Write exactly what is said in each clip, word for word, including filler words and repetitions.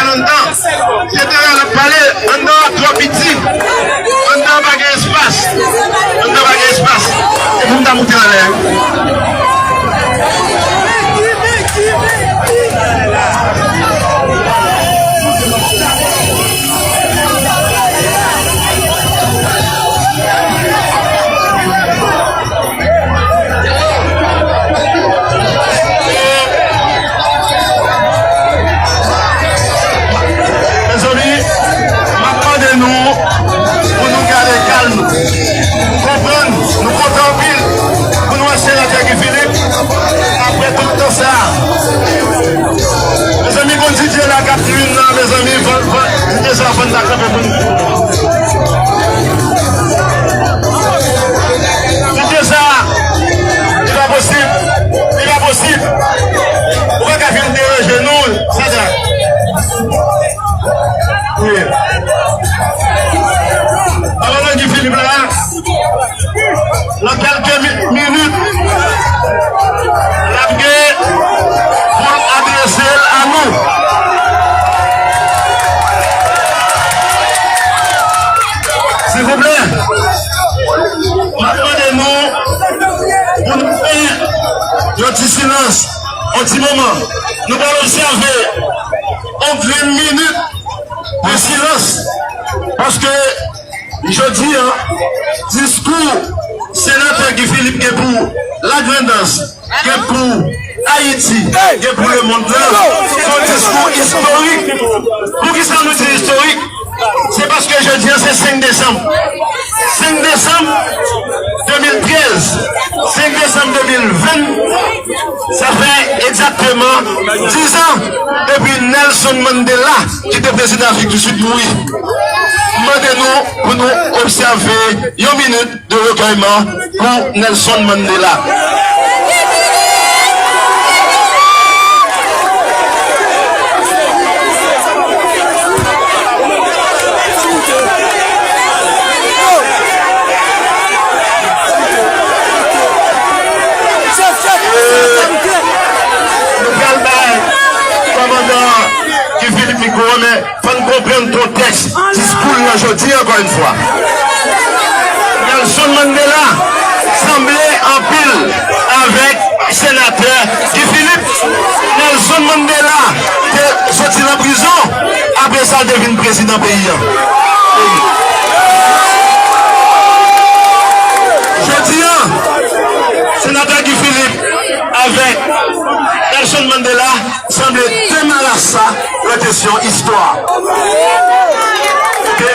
Anndan, se teren l ap pale, anndan an twò piti. Anndan an pa gen espas. Anndan an pa gen espas. Se pou m ta moute anlè. Mezanmi, m ap mande nou pou nou gade kalm, konprann, nou kontan anpil pou nou wè senatè Guy Philippe apre tout tan sa a. Mezanmi, konn Didye la k ap nwit nan, mezanmi, fò, fò, Didye sa fò n ta kanpe pou nou. Didye sa, li pa posib, li pa posib. Ou pa ka vin deranje nou, Sadrac. Wi. Papa Guy Philippe la, nan kèlke mi-, minit, l ap gen pou l adrese l a nou. Silvouplè, m ap mande nou pou nou fè yon ti silans, yon ti moman. Nou pral obsève yon grenn minit de silans. Paske jodi a, diskou senatè Guy Philippe gen pou Lagrandans, gen pou Ayiti, gen pou lemonn lan, se yon diskou istorik. Poukisa nou di istorik? Se paske jodi a se senk desanm. Senk desanm de mil trèz, senk desanm de mil ven, sa fè egzakteman diz an depi Nelson Mandela, ki te prezidan Afrik di Sid, mouri. M mande nou pou nou obsève yon minit de rekèyman pou Nelson Mandela. Nou pral bay kòmandan Guy Philippe mikwo a, men fò n konprann kontèks diskou l lan jodi, ankò yon fwa. Nelson Mandela sanble anpil avèk senatè Guy Philippe. Nelson Mandela te soti nan prizon, apre sa l te vin prezidan peyi a. Jodi a, senatè Guy Philippe avèk Nelson Mandela sanble de marasa nan kesyon istwa. Oke?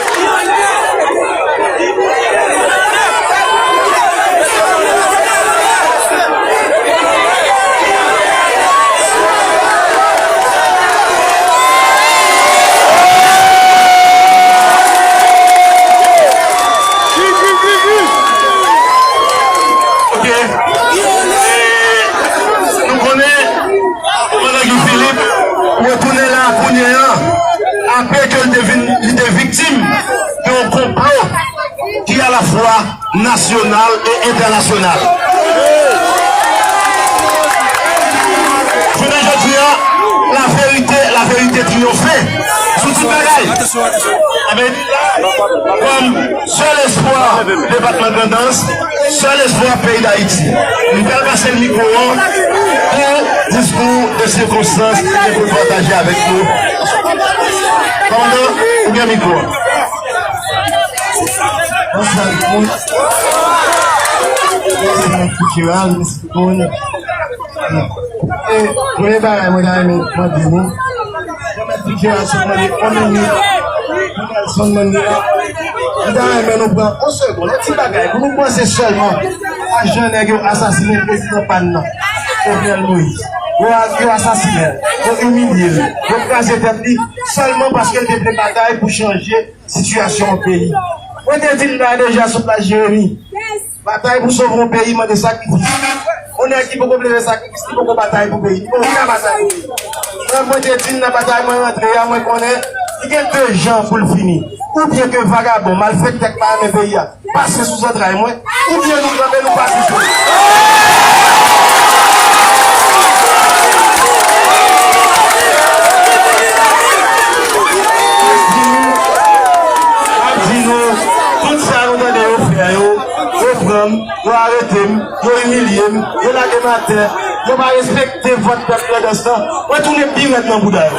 Oke. E, nou konnen, kòmandan Guy Philippe retounen la kounye a, apre ke l te vin, li te viktim de yon konplo ki alafwa nasyonal e entènasyonal. Jounen jodi a, laverite, laverite triyonfe sou tout bagay. Amèn. Kòm sèl espwa depatman Grandans, sèl espwa peyi Dayiti. M pral pase l mikwo an pou diskou de sikonstans li gen pou l pataje avèk nou. Kòmandan, ou gen mikwo an. Bonswa tout moun. Mèsi, mèsi, Gérald, mèsi tout moun. E, premye bagay mwen ta renmen mande nou, Jean Mèt Fitzgerald sot mande yon minit pou Nelson Mandela. Mwen ta renmen nou pran yon segonn, yon ti bagay, pou nou panse sèlman a jan nèg yo asasinen prezidan pa n nan, Jovenel Moïse. Yo, yo asasinen l, yo imilye l, yo kraze tèt li, sèlman paske l te vle batay pou chanje sitiyasyon yon peyi. Mwen te di l la deja sou plas Jeremi. Batay pou sove yon peyi mande sakrifis. Yon nèg ki poko vle fè sakrifis, li poko batay pou peyi. Li poko ka batay pou peyi. Lè mwen te di l nan batay mwen rantre a, mwen konnen li gen de jan pou l fini. Oubyen ke vagabon, malfektè k pa renmen peyi a, pase sou zantray mwen, oubyen nou kanpe, nou pase sou li. Yo lage m atè, yo pa respekte vòt pèp Grandans lan, mwen tounen pi rèd nan bouda yo.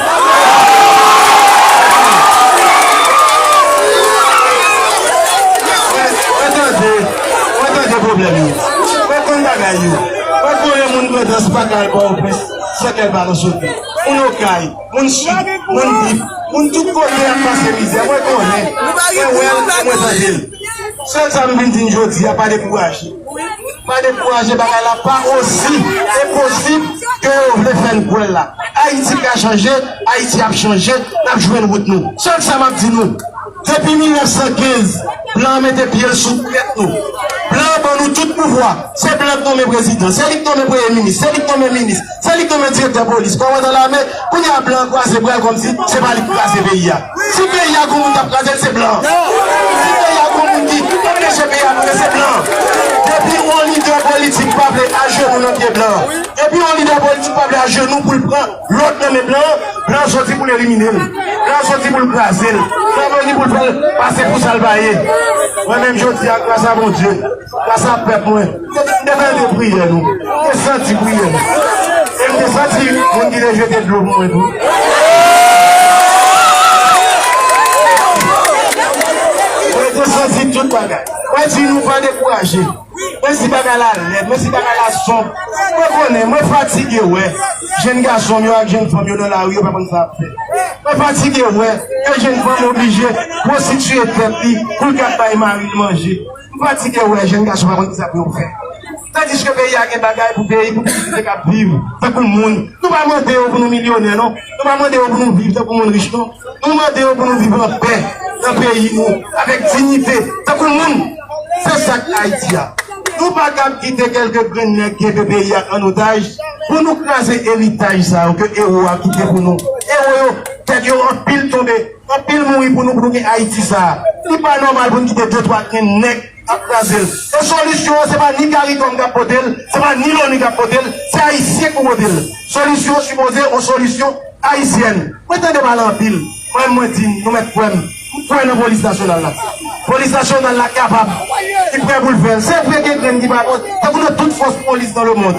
Mwen tande, mwen tande pwoblèm yo. Mwen konn bagay yo. Mwen konnen moun Grandans pa ka al Pòtoprens san kè l pa nan sote. Moun Okay, moun Sid, moun Dip, moun tout kote ap pase mizè. Mwen konnen, mwen wè l, mwen tande l. Sèl sa m vin di n jodi a, pa dekouraje. Pa dekouraje, bagay la pa osi enposib ke yo vle fè n kwè l la. Ayiti ka chanje, Ayiti ap chanje, n ap jwenn wout nou. Sèl sa m ap di nou, depi mil nèf san kenz, blan an mete pye l sou tèt nou. Blan an ban nou tout pouvwa. Se blan k nonmen prezidan, se li k nonmen premye minis, se li k nonmen minis, se li k nonmen direktè polis, kòmandan lame. Kounye a, blan an kwaze bra l kòmsi se pa li k kraze peyi a. Si peyi a gon moun k ap kraze l, se blan. Si peyi a gon moun ki anpeche peyi a boule, se blan. Depi yon lidè politik pa vle ajenou nan pye blan, depi yon lidè politik pa vle ajenou pou l pran lòd nan men blan, blan soti pou l elimine l. Blan soti pou l kraze l. Blan vini pou l fè l pase pou sa l pa ye. Mwen menm jodi a, gras a Bondye, gras a pèp mwen, m te tande priyè nou. M te santi priyè nou. E m te santi moun ki te jete dlo pou mwen tou. Mwen te santi tout bagay. Mwen di nou pa dekouraje. Mwen si bagay la lèd, mwen si bagay la sonb. Mwen konnen, mwen fatige wè jèn gason m yo ak jèn fanm yo nan lari, yo pa konn sa y ap fè. Mwen fatige wè ke jèn fanm oblije pwostitiye tèt li pou l kab bay mari l manje. M fatige wè jèn gason pa konn kisa pou yo fè. Tandiske peyi a gen bagay pou peyi, pou popilasyon k ap viv tankou moun. Nou pa mande yo pou nou milyonè, non. Nou pa mande yo pou nou viv tankou moun rich, non. Nou mande yo pou nou viv anpè nan peyi nou, avèk diyite, tankou moun. Se sa k Ayiti a. Nou pa kab kite kèlke grenn nèg kenbe peyi a an otaj pou nou kraze eritaj sa yo ke ewo a kite pou nou. Ewo yo, tèt yo anpil tonbe. Anpil mouri pou nou, pou nou gen Ayiti sa a. Li pa nòmal pou n kite de twa grenn nèg ap kraze l. E solisyon an, se pa ni CARICOM k ap pote l, se pa ni Loni k ap pote l, se Ayisyen pou pote l. Solisyon an sipoze yon solisyon ayisyèn. Mwen tande pale anpil. Mwen, mwen di n, nou mèt kwè m. M kwè nan polis nasyonal la. Polis nasyonal la kapab. Li prè pou l fè l. Se vre gen grenn ki pa bon. Tankou nan tout fòs polis nan lemonn.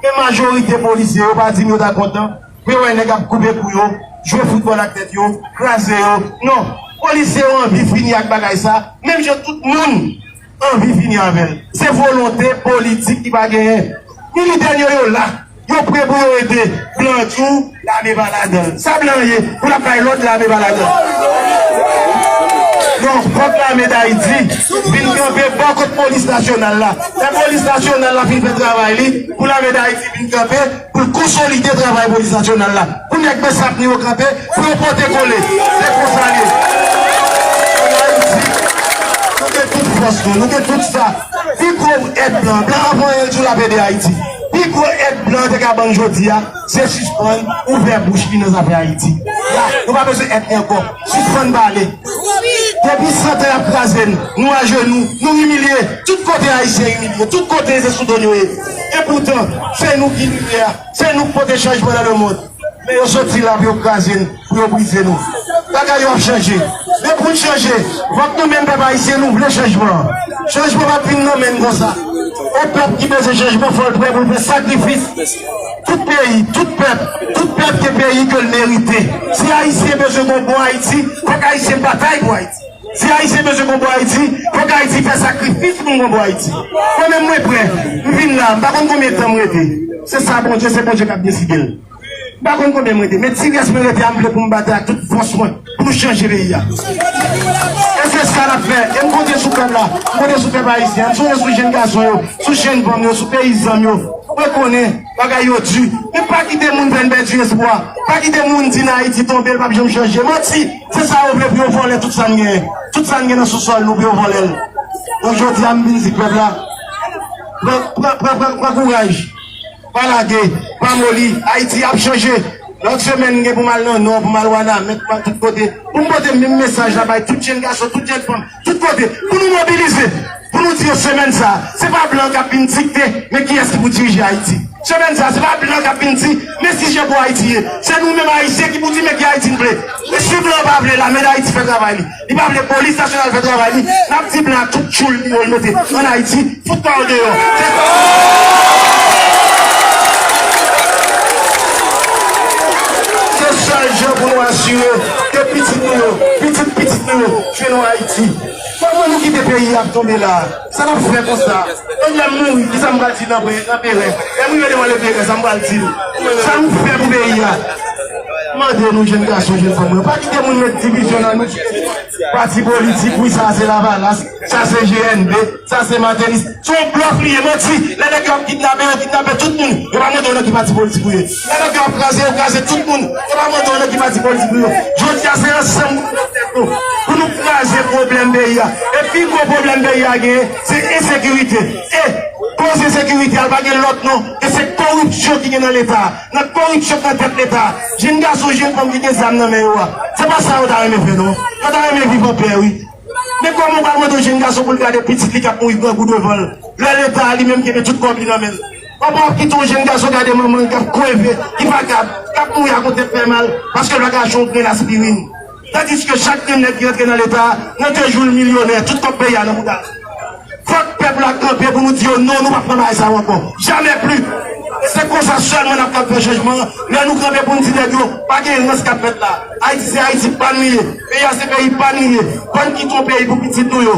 Men majorite polisye yo pa di m yo ta kontan pou yo wè nèg ap koupe kou yo, jwe foutbòl ak tèt yo, kraze yo. Non, polisye yo anvi fini ak bagay sa, menm jan tout moun anvi fini avè l. Se volonte politik ki pa genyen. Militè n yo, yo la, yo pre pou yo ede. Blan an di w lame pa ladan l. Sa blan an ye pou l ap bay lòd lame pa ladan l? Non, fòk lame Dayiti vin kanpe bò kot polis nasyonal la. Lè polis nasyonal la fin fè travay li, pou lame Dayiti vin kanpe, pou l konsolide travay polis nasyonal la. Pou nèg Bèsap ni yo kanpe, pou yo pote kole. Se konsa l ye. Ann Ayiti, nou gen tout fòs nou, nou gen tout sa. Pi gwo èd blan, blan an pa anyen l di w l ap ede Ayiti. Pi gwo èd blan an te ka ban n jodi a, se sispann ouvè bouch li nan zafè Ayiti. La, nou pa bezwen èd li ankò. Sispann pale. Depi san tan y ap kraze n, nou ajenou, nou imilye. Tout kote Ayisyen imilye, tout kote se sou do n yo ye. Epoutan, se nou ki limyè a, se nou k pote chanjman nan lemonn. Men yo soti la pou yo kraze n, pou yo brize nou. Bagay yo ap chanje. Men pou n chanje, fòk nou menm pèp ayisyen, nou vle chanjman an. Chanjman p ap vin nan men n konsa. Yon pèp ki bezwen chanjman, fò l prè pou l fè sakrifis. Tout peyi, tout pèp, tout pèp gen peyi ke l merite. Si Ayisyen bezwen gon bon Ayiti, fòk Ayisyen batay pou Ayiti. Si Ayisyen bezwen gon bon Ayiti, fòk Ayiti fè sakrifis pou n gon bon Ayiti. Mwen menm, mwen prè. M vin la, m pa konn konbyen tan m rete. Se sa Bondye, se Bondye k ap deside l. M pa konn konbyen m rete, men ti rès mwen rete a, m vle pou m batay ak tout fòs mwen pou nou chanje peyi a. E se sa n ap fè. E m konte sou pèp la, m konte sou pèp ayisyen an, m sonje sou jèn gason yo, sou jèn fanm yo, sou peyizan m yo. Mwen konnen bagay yo di, men pa kite moun fè n pèdi espwa. Pa kite moun di n Ayiti tonbe, l p ap janm chanje. Manti! Se sa yo vle pou yo vòlè tout sa n genyen. Tout sa n gen nan sousòl nou pou yo vòlè l. Donk jodi a m vin di pèp la, pran, pran, pran, pran, pran kouraj. Pa lage, pa moli, Ayiti ap chanje. Lòt semèn, m gen pou m al nan Nò, pou m al Wanament, pou m al tout kote. Pou m pote menm mesaj la bay tout jèn gason, tout jèn fanm, tout kote. Pou nou mobilize, pou nou di yo semèn sa a, se pa blan k ap vin dikte, men kiyès ki pou dirije Ayiti. Semèn sa, se pa blan k ap vin di, men si jan pou Ayiti ye. Se nou menm Ayisyen ki pou di men ki Ayiti n vle. Men si blan pa vle, Lame Dayiti fè travay li. Li pa vle polis nasyonal fè travay li. N ap di blan tout tchoul li yo l mete ann Ayiti, fout pa yo deyò. Se sèl jan pou nou asire ke pitit nou yo, pitit pitit nou yo, jwenn yon Ayiti. Kòman nou kite peyi a ap tonbe la? Sa n ap fè konsa? E lè m mouri, kisa m pral di nan pre-, nan peren? Lè m rive devan leperen, sa m pral di l? Sa nou fè pou peyi a? Mande nou, jèn gason, jèn fanm, yo, pa kite moun met divizyon nan nou. Pati politik, wi, sa se Lavalas, sa se G N B, sa se Martelly. Se yon blòf li ye, manti. Lè nèg yo ap kidnape, yo kidnape tout moun. Yo pa mande w nan ki pati politik ou ye. Lè nèg yo ap kraze, yo kraze tout moun. Yo pa mande w nan ki pati politik ou ye. Jodi a, se ansanm pou nou met tèt nou, pou nou kraze pwoblèm peyi a. E pi gwo pwoblèm peyi a genyen, se ensekirite. E koz ensekirite a, l pa gen lòt non ke se koripsyon ki gen nan Leta a. Nan koripsyon k nan tèt Leta a. Jèn gason, jèn fanm ki gen zam nan men yo a, se pa sa yo ta renmen fè non. Yo ta renmen viv anpè, wi. Men kòman w pral mande yon jèn gason pou l gade pitit li k ap mouri grangou devan l, lè Leta a li menm kenbe tout kòb li nan men l? Kòman w ap kite yon jèn gason gade manman l k ap kreve, ki vagab, k ap mouri ak yon tèt fè mal, paske l pa ka achte yon grenn aspirin? Tandiske chak grenn nèg ki rantre nan Leta a, nan de jou l milyonè, tout kòb peyi a nan bouda l. Fòk pèp la kanpe pou nou di yo non, nou p ap pran bagay sa yo ankò. Jamè pli. E se konsa sèlman n ap kab fè chanjman an. Lè nou kanpe pou n di nèg yo, pa gen rans k ap fèt la. Ayiti se Ayiti pa n li ye. Peyi a se peyi pa n li ye. Ban n kite yon peyi pou pitit nou yo.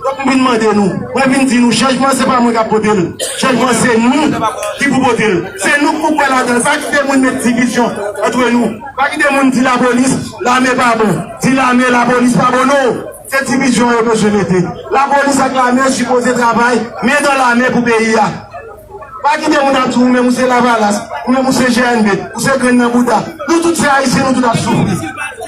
Donk m vin mande nou, mwen vin di nou, chanjman se pa mwen k ap pote l. Chanjman se nou ki pou pote l. Se nou k pou kwè ladan l. Pa kite moun met divizyon antre nou. Pa kite moun di lapolis, lame pa bon. Di lame, lapolis pa bon non. Se divizyon yo bezwen mete. Lapolis ak lame sipoze travay men dan lamen pou peyi a. Pa kite moun ap di ou menm ou se Lavalas, ou menm ou se G N B, ou se grenn nan bouda. Nou tout se Ayisyen, nou tout ap soufri.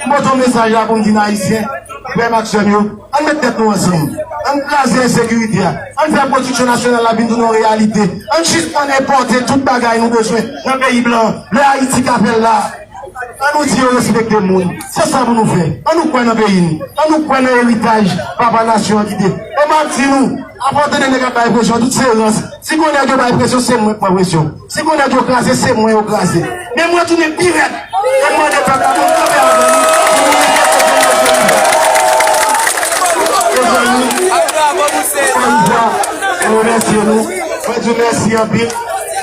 M pote yon mesaj la pou m di n Ayisyen, frè m ak sè m yo, ann met tèt nou ansanm. Ann kraze ensekirite a. Ann fè pwodiksyon nasyonal la vin tounen yon reyalite. Ann sispann enpòte tout bagay nou bezwen nan peyi blan an. Lè Ayiti ka fè l la. An nou di yo respekte moun. Se sa pou nou fè. An nou kwè nan peyi n. An nou kwè nan eritaj papa nasyon an kite. E m ap di nou, apre w tande nèg ap bay presyon, tout se rans. Si gon nèg yo bay presyon, se mwen k pran presyon. Si gon nèg yo kraze, se mwen yo kraze. Men mwen tounen pi rèd. E m mande pèp la pou n kanpe avè nou, pou nou rive kote nou vle rive. Mezanmi, ankò yon fwa, mwen remèsye nou. Mwen di w mèsi anpil.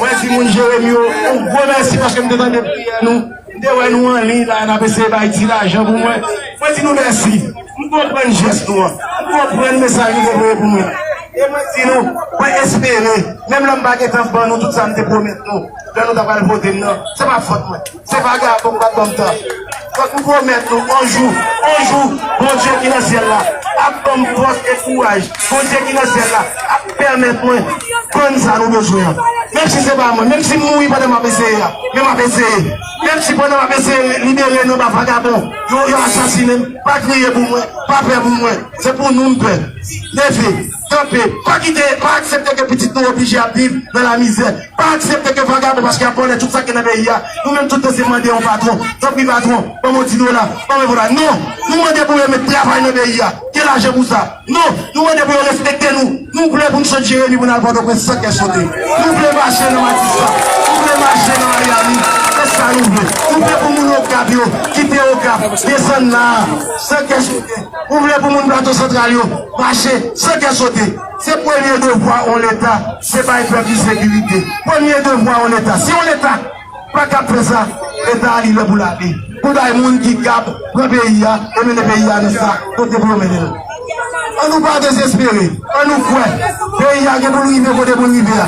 Mwen di moun Jeremi yo yon gwo mèsi paske m te tande priyè nou. M te wè nou an liy la, n ap eseye bay ti lajan pou mwen. Mwen di nou mèsi. M konprann jès nou an. M konprann mesaj nou te voye pou mwen. E mwen di nou, mwen espere, menm lè m pa gentan ban nou tout sa m te pwomèt nou, lè nou ta pral vote m nan, se pa fòt mwen. Se vagabon k pa t ban m tan. Fòk m pwomèt nou, on jou, on jou, Bondye ki nan syèl la ap ban m fòs e kouraj. Bondye ki nan syèl la ap pèmèt mwen jwenn sa nou bezwen an. Menm si se pa mwen, menm si m mouri pandan m ap eseye a, men m ap eseye. Menm si pandan m ap eseye libere nou anba vagabon, yo, yo asasinen m, pa kriye pou mwen, pa pè pou mwen. Se pou nou m pè. Leve, kanpe, pa kite, pa aksepte ke pitit nou oblije ap viv nan lamizè. Pa aksepte ke vagabon, paske y ap vòlè tout sa ki nan peyi a. Nou menm tout nou se mande yon patwon. Tanpri patwon, ban mwen ti dola, ban mwen dola. Non, nou mande pou yo met travay nan peyi a. Gen lajan pou sa. Non, nou mande pou yo respekte nou. Nou vle pou n sot Jeremi pou n al Pòtoprens san kè sote. Nou vle mache nan Matisan. Nou vle mache nan Miami. Se sa nou vle. Nou vle pou moun Okap yo kite Okap, desann la a, san kè sote. Nou vle pou moun Plato Santral yo mache san kè sote. Se premye devwa yon Leta, se bay pèp li sekirite. Premye devwa yon Leta. Si yon Leta pa kab fè sa, Leta a li lè pou l ale. Pou bay moun ki kab pran peyi a e mennen peyi a nan sa kote pou yo mennen l. An nou pa dezespere. An nou kwè. Peyi a gen pou l rive kote pou l rive a.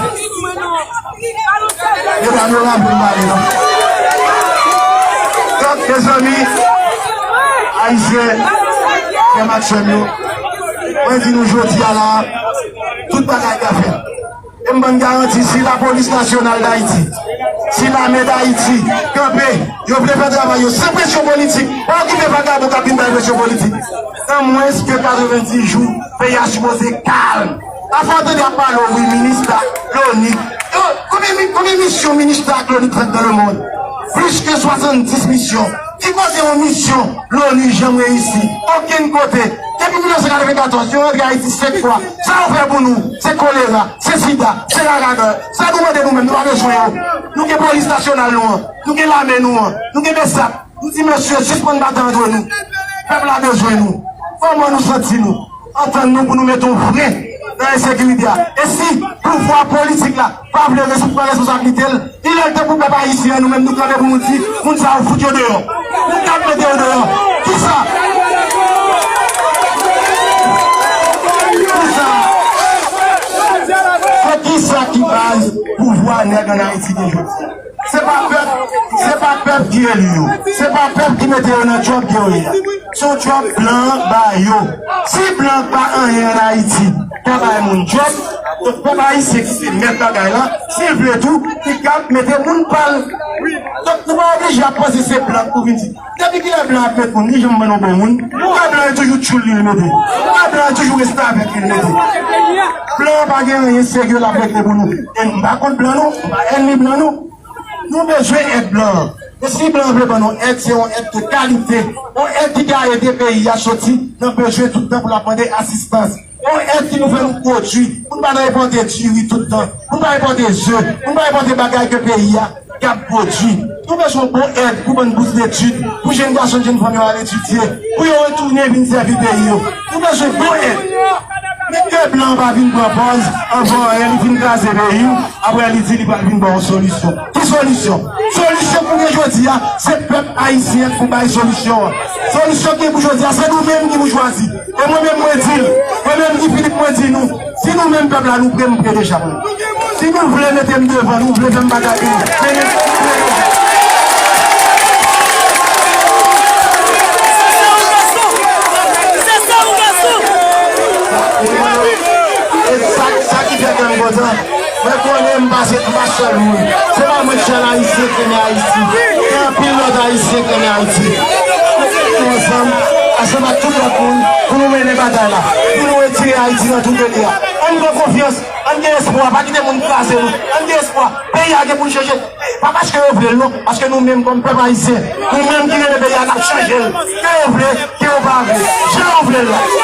Medam yo, n ap vin pale non. Donk, mezanmi, Ayisyen, frè m ak sè m yo, mwen di nou jodi a la, tout bagay ka fèt. E m ban n garanti, si Lapolis Nasyonal Dayiti, si Lame Dayiti kanpe, yo vle fè travay yo san presyon politik, pa okipe vagabon k ap vin bay presyon politik. Nan mwens ke katrevenndis jou, peyi a sipoze kalm. Afè w tande y ap pale w, wi, MINUSTAH, l'ONU. Yo, konbyen mi-, konbyen misyon MINUSTAH ak l'ONU fèt dans le monde? Plis ke swasanndis misyon. Ki kote yon misyon Loni janm reyisi? Okenn kote. Depi mil nèf san katrevenkatòz, yo rantre Ayiti senk fwa. Sa yo fè pou nou? Se kolera, se sida, se laradòy. Sa nou mande nou menm, nou pa bezwen yo. Nou gen polis nasyonal nou an, nou gen lame nou an, nou gen besap. Nou di mesye, sispann batay antre nou. Pèp la bezwen nou. Kòman nou santi nou? Antann nou pou nou mete yon fren nan ensekirite a. E si pouvwa politik la pa vle res- pran responsablite l, li lè l tan pou pèp ayisyen an, nou menm nou kanpe pou nou di moun sa yo fout yo deyò. Nou kab mete yo deyò. Kisa? Kisa? Se kisa ki baz pouvwa nèg ann Ayiti gen jodi a? Se pa pèp, se pa pèp ki eli yo. Se pa pèp ki mete yo nan djòb ke yo ye a. Se yon djòb blan an ba yo. Si blan pa anyen ann Ayiti, pa bay moun djòb, donk pèp ayisyen ki se mèt bagay la, si l vle tou, li kab mete moun pa l. Donk nou pa oblije ap panse se blan pou vin di. Depi kilè blan ap met moun, li janm ban nou bon moun? Ou wè blan yo toujou tchoul li l mete. Ou wè blan yo toujou restavèk li l mete. Blan an pa gen anyen serye l ap regle pou nou. E m pa kont blan non, m pa ènmi blan non. Nou bezwen èd blan an. E si blan an vle ban nou èd, se yon èd de kalite. Yon èd ki ka ede peyi a soti nan bezwen tout tan pou l ap mande asistans. Yon èd ki pou fè nou pwodui. Pou n pa nan enpòte diri tout tan. Pou n pa enpòte ze. Pou n pa enpòte bagay ke peyi a k ap pwodui. Nou bezwen yon bon èd pou bann bous detid, pou jèn gason, jèn fanm yo al etidye, pou yo retounen vin sèvi peyi yo. Nou bezwen bon èd. Men ke blan an pa vin pran pòz anvan anyen, li fin kraze peyi w, apre li di li pral vin ba w solisyon. Ki solisyon? Solisyon pou gen jodi a, se pèp ayisyen k pou bay solisyon an. Solisyon ki gen pou jodi a, se nou menm ki pou chwazi. E mwen menm mwen di l, mwen menm Guy Philippe mwen di nou, si nou menm pèp la nou pre, m pre deja mwen. Si nou vle mete m devan, nou vle fè m batay pou nou, men mete m pre deja. E sa, sa ki fè kè m kontan, mwen konnen m pa se, m pa sèl moun. Se pa mwen sèl ayisyen k renmen Ayiti. Gen anpil lòt ayisyen k renmen Ayiti. Nou ansanm, ansanm ak tout lòt moun, pou nou mennen batay la. Pou nou retire Ayiti nan twou ke li a. Ann pran konfyans, ann gen espwa, pa kite moun kraze nou. Ann gen espwa, peyi a gen pou l chanje. Pa paske yo vle l non, paske nou menm kòm pèp ayisyen, nou menm ki renmen peyi a, n ap chanje l. Ke yo vle, ke yo pa vle, jan yo vle l la.